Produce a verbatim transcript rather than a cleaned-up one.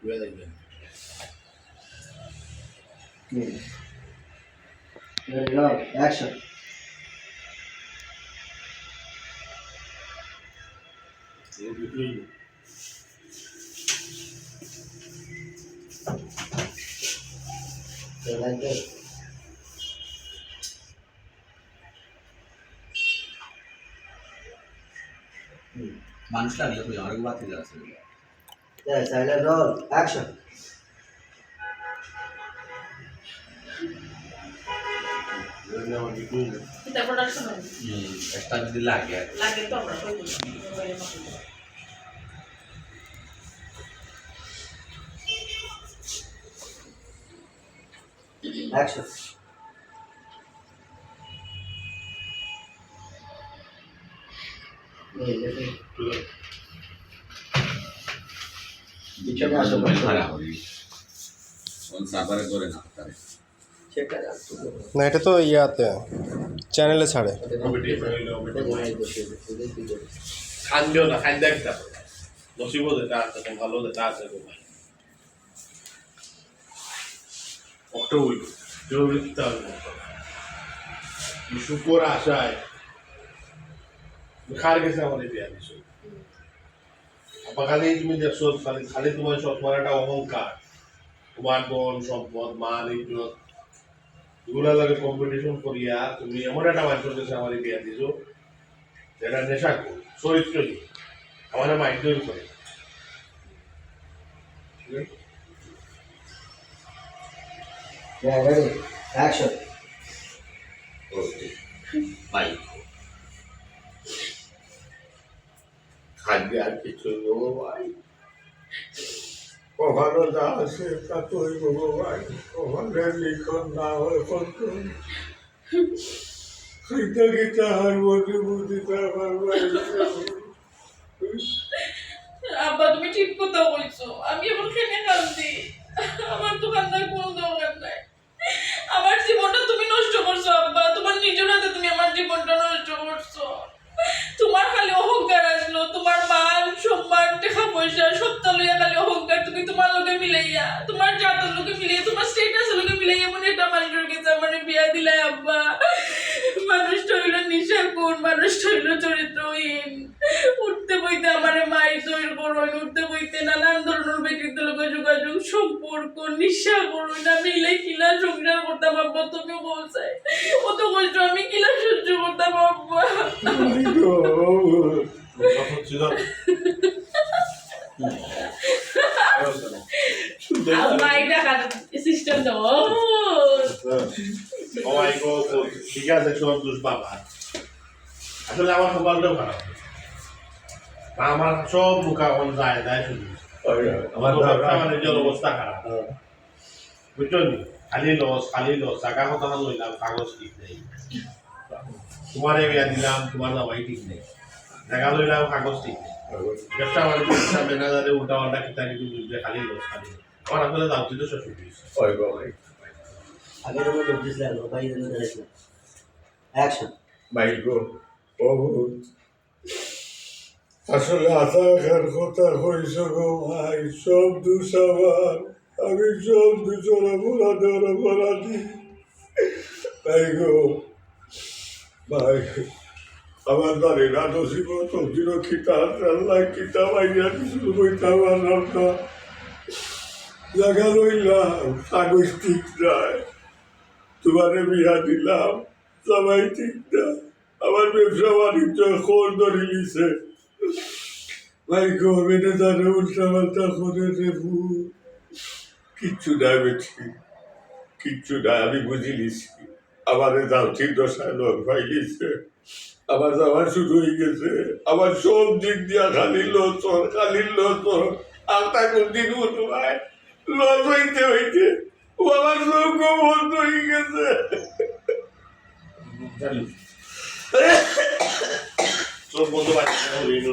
Ready, roll, action. মানুষ লাগলে কই, আমার বাতি জ্বালাচ্ছে। Yes, silent roll, action. এটা production হবে। হুম, একটা যদি লাগে। লাগে তো আমরা কই বলি। Action. না, এটা তো ইয়াতে, চ্যানেলে ছাড়ে। কান্দিও না, কান্দা কিতা করবা? নসিবো যেটা আছে, ভালো যেটা আছে, কষ্ট হইল, জরুরি কিতা হইল? এই শুকর আশায় তুমি কার গেছে আমারে বিয়া দিছো? আব্বা, খালি তুমি দেখছো, খালি, খালি তোমার সব, তোমার একটা অহংকার, তোমার ধন সম্পদ, মান ইজ্জত, এগুলা লাগে কম্পিটিশন করিয়া তুমি এমন একটা মানুষের কাছে আমারে বিয়া দিছো, যেটা নেশা করে, চরিত্রহীন, আমারে মাইন্ডই করে। ঠিক আছে? Yeah, ready, action. ওকে, ভাই। খালি আর কিছু নেবো ভাই। কপালো যা আছে তা তো হইব গো ভাই। কপালের লিখন না হয় কত। খাইতে খাইতে হার মধ্যে বুঝি তার বারবার। আব্বা, তুমি ঠিক কথা কইছো। আমি এখন কেনে কান্দি? আমার তো কান্দার কোনো দরকার নাই। আমার জীবনটা তুমি নষ্ট করছো আব্বা, তোমার নিজের হাতে তুমি আমার জীবনটা নষ্ট করছো। তোমার খালি অহংকার আসলো, তোমার মান সম্মান, টাকা পয়সা, সবটা লইয়া খালি অহংকার। তুমি তোমার লগে মিলাইয়া, তোমার জাতর লগে মিলাইয়া, তোমার স্ট্যাটাসর লগে মিলাইয়া এমন একটা মানুষের কাছে আমার বিয়া দিলাই আব্বা। মানুষটা হইলো নিশাকুর, মানুষটা হইলো চরিত্রহীন। উঠতে বইতে আমারে মাই তৈর করইন, উঠতে বইতে নানান ধরনের ব্যক্তিত্ব লগে যোগাযোগ, সম্পর্ক, নিশা করইন। আমি ইলাই কিলা সংসার করতাম আব্বা, তুমি বলছাই। অত কষ্ট আমি কিলা সহ্য করতাম আব্বা? আম্মা, এটা কার সিস্টেম তো? ও। ও মাই গড, ঠিক আছে, সব দোষ বাবা। আসলে আমার কপালটাও খারাপ। তা আমার সব মুখা এখন যায়, যায় শুধু। ওই, আমার আমার ব্যবসা বাবা। বাণিজ্যর অবস্থা খারাপ। হ্যাঁ। বুঝছো নি? খালি লস, খালি লস। জাগা কথা লইলাম, কাগজ ঠিক নেই। তোমারে বিয়া দিলাম, তোমার জামাই ঠিক নেই। জাগা লইলাম, কাগজ ঠিক নেই। ব্যবসা বাণিজ্য, ব্যবসা ম্যানেজারে উল্টা পাল্টা কিতা কিতা বুঝবে, খালি লস, খালি লস। আমার আসলে দাম ছিল শ্বশুর দিয়েছে। ওই গো, ওই। আগে তো লোক দিছিলাম, ভাই, এগুলো দেখাইছিলাম। Action. ভাই গো, ও আসলে আশা একার কথা কইছো গো ভাই, সব দোষ আমার, আমি সব দোষর অপরাধর অপরাধী। ভাই গো, ভাই, আমার জানি না নসিব তকদিরও কিতা আছে, আল্লাহ কিতা বাইয়া কিছু কইতাম পারলাম না। জাগা লইলাম, কাগজ ঠিক নাই, তোমারে বিয়া দিলাম, জামাই ঠিক নাই। আমার ব্যবসা বাণিজ্য খর ধরি নিছে। ভাই গো, ম্যানেজারে উল্টা পাল্টা করে দেবো। কিচ্ছু নাই বেটি, কিচ্ছু নাই, আমি বুঝি লিছি। আমারে যাওতির দশায় লগ পাই গেছে। আমার যাওয়া শুরু হয়ে গেছে। আমার সব দিক দিয়া খালি লস, খালি লস। আর তা কোন দিন উঠবায়? লস হইতে হইতে ও আমার চোখ বন্ধ হয়ে গেছে। চোখ বন্ধ, বাচ্চা হলো, এই